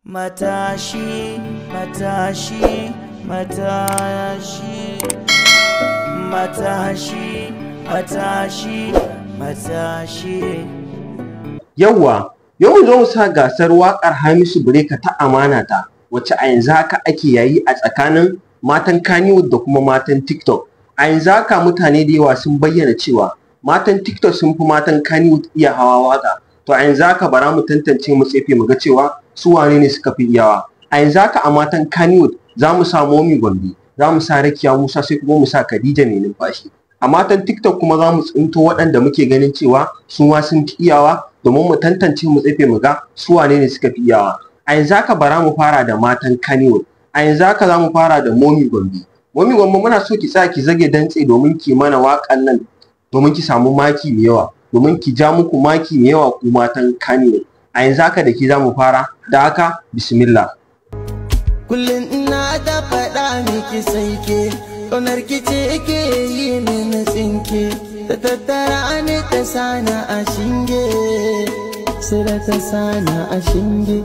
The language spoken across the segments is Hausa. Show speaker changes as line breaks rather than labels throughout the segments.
Matashi, matashi, matashi, matashi, matashi, matashi.
Yawwa, yau mu zo mu sa gasar waƙar Hamisu Breaker ta Amana Ta, wacce a yanzu haka ake yayi a tsakanin matan Kannywood da kuma matan TikTok. A yanzu haka mutane da yawa sun bayyana cewa matan TikTok sun fi matan Kannywood iya hawa waƙa. To a yanzu haka bara mu tantance mu tsefe mu ga cewa su wane ne suka fi iyawa. A yanzu haka a matan Kannywood za mu sa Momi Gombe, za mu sa Rakiya Musa, sai kuma mu sa Khadija Mai Numfashi. A matan TikTok kuma za mu tsinto waɗanda muke ganin cewa su ma sun fi iyawa domin mu tantance mu tsefe mu ga su wane ne suka fi iyawa. A yanzu haka bara mu fara da matan Kannywood. A yanzu haka za mu fara da Momi Gombe. Momi Gombe, muna so ki tsaya ki zage dantse domin ki mana waƙan nan, domin ki samu maki mai yawa, domin ki ja muku maki mai yawa ku matan Kannywood. A yanzu haka da ki za mu fara, da haka bismillah.
Kullum ina ta faɗa miki sai ke, ƙaunar ki ce ke yi mini tsinke, ta tattara ni ta sana a shinge, sai da ta sana a shinge.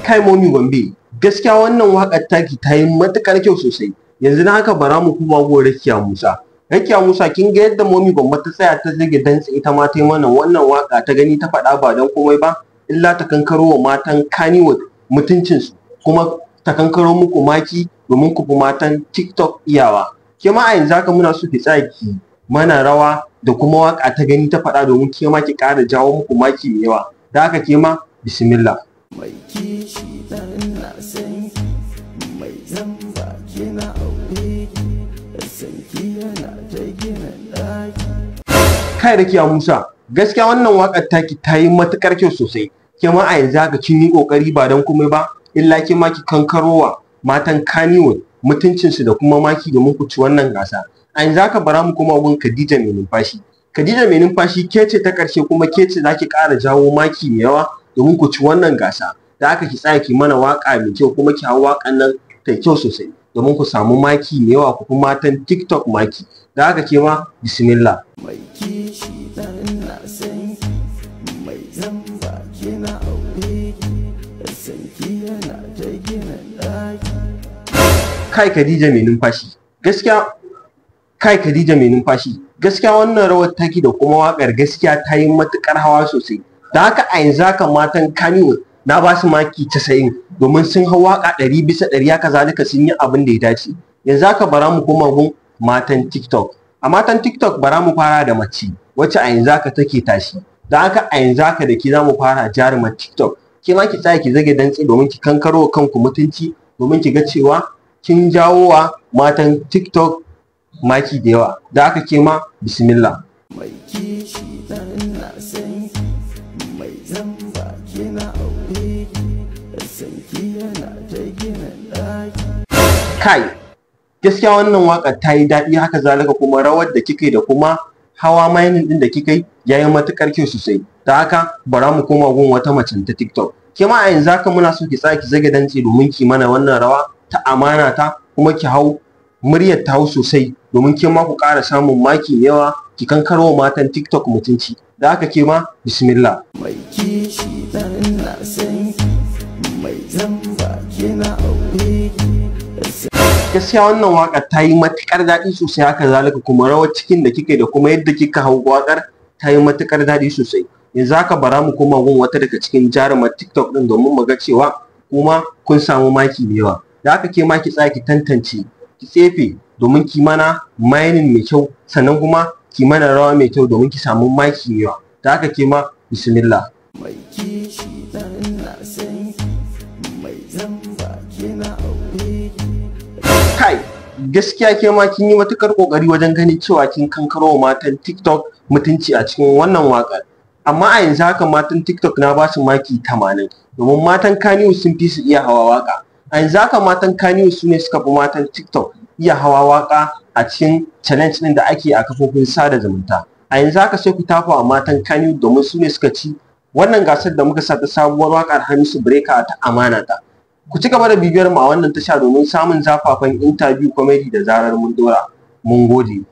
Kai Momi Gombe, gaskiya wannan waƙar taki ta yi matuƙar kyau sosai. Yanzu na haka bara mu kuma go Rakiya Musa. Rakiya Musa, kin ga yadda Momi Gombe ta tsaya ta zage dantse, ita ma ta yi mana wannan waƙa ta gani ta faɗa, ba don komai ba illa ta kankaro wa matan Kannywood mutuncinsu, kuma ta kankaro muku maki domin ku fi matan TikTok iyawa. Ke ma a yanzu haka muna so ki tsaya ki mana rawa da kuma waƙa ta gani ta faɗa, domin ke ma ki ƙara jawo muku maki mai yawa. Da haka ke ma bismillah.
Mai kishi dan na san ki, mai zamba kina aure ki, san ki yana ta gina ɗaki.
Kai Rakiya Musa, gaskiya wannan waƙar taki ta yi matuƙar kyau sosai. Ke ma a yanzu haka kin yi ƙoƙari, ba don komai ba illa ke ma ki kankarowa matan Kannywood mutuncinsu da kuma maki domin ku ci wannan gasa. A yanzu haka bara mu koma gun Khadija Mai Numfashi. Khadija Mai Numfashi, ke ce ta ƙarshe, kuma ke ce za ki ƙara jawo maki mai yawa domin ku ci wannan gasa. Da haka ki tsaya ki mana waƙa mai kyau, kuma ki hau waƙan nan ta kyau sosai domin ku samu maki mai yawa, ku fi matan TikTok maki. Da haka ke ma bismillah.
Mai kishi dan na san ki, mai zamba kina aure ki, san ki yana ta gina ɗaki.
Kai Khadija Mai Numfashi, gaskiya, kai Khadija Mai Numfashi, gaskiya wannan rawar taki da kuma waƙar gaskiya ta yi matuƙar hawa sosai. Da haka a yanzu haka matan Kannywood na ba su maki 90 domin sun hau waƙa 100%, haka zalika sun yi abin da ya dace. Yanzu haka bara mu koma gun matan TikTok. A matan TikTok bara mu fara da mace wacce a yanzu haka take tashi. Da haka a yanzu haka da ke za mu fara, jarumar TikTok. Ke ma ki tsaya ki zage dantse domin ki kankaro kanku mutunci, domin ki ga cewa kin jawo wa matan TikTok maki da yawa. Da haka ke ma bismillah.
Mai kishi dan na san ki, mai zamba kina aure ki, san ki yana ta gina ɗaki.
Kai, gaskiya wannan waƙar ta yi daɗi, haka zalika kuma rawar da kika yi da kuma hawa mining ɗin da kika yi ya yi matuƙar kyau sosai. Da haka bara mu koma gun wata macen ta TikTok. Ke ma a yanzu haka muna so ki tsaya ki zage dantse domin ki mana wannan rawa ta Amana Ta, kuma ki hau muryar ta hau sosai domin ke ma ku ƙara samun maki mai yawa, ki kankaro matan TikTok mutunci. Da haka ke ma bismillah.
Mai kishi dan na san ki, mai zamba kina aure ki.
Gaskiya wannan waƙar ta yi matuƙar daɗi sosai, haka zalika kuma rawar cikin da kika yi da kuma yadda kika hau waƙar ta yi matuƙar daɗi sosai. Yanzu haka bara mu koma gun wata daga cikin jarumar TikTok ɗin domin mu ga cewa kuma kun samu maki mai yawa. Da haka ke ma ki tsaya ki tantance ki tsefe domin ki mana mining mai kyau, sannan kuma ki mana rawa mai kyau domin ki samu maki mai yawa. Da haka ke ma bismillah.
Mai kishi dan na san ki, mai zamba kina aure ki.
Kai, gaskiya ke ma kin yi matukar kokari wajen ganin cewa kin kankaro wa matan TikTok mutunci a cikin wannan waƙar. Amma a yanzu haka matan TikTok na ba su maki 80 domin matan Kannywood sun fi su iya hawa waƙa. A yanzu haka matan Kannywood su ne suka fi matan TikTok iya hawa waƙa a cikin challenge ɗin da ake a kafofin sada zumunta. A yanzu haka sai ku tafa wa matan Kannywood domin su ne suka ci wannan gasar da muka sa ta sabuwar waƙar Hamisu Breaker ta Amana Ta. Ku ci gaba da bibiyar mu a wannan tasha domin samun zafafan interview, comedy da zarar mun dora. Mun gode.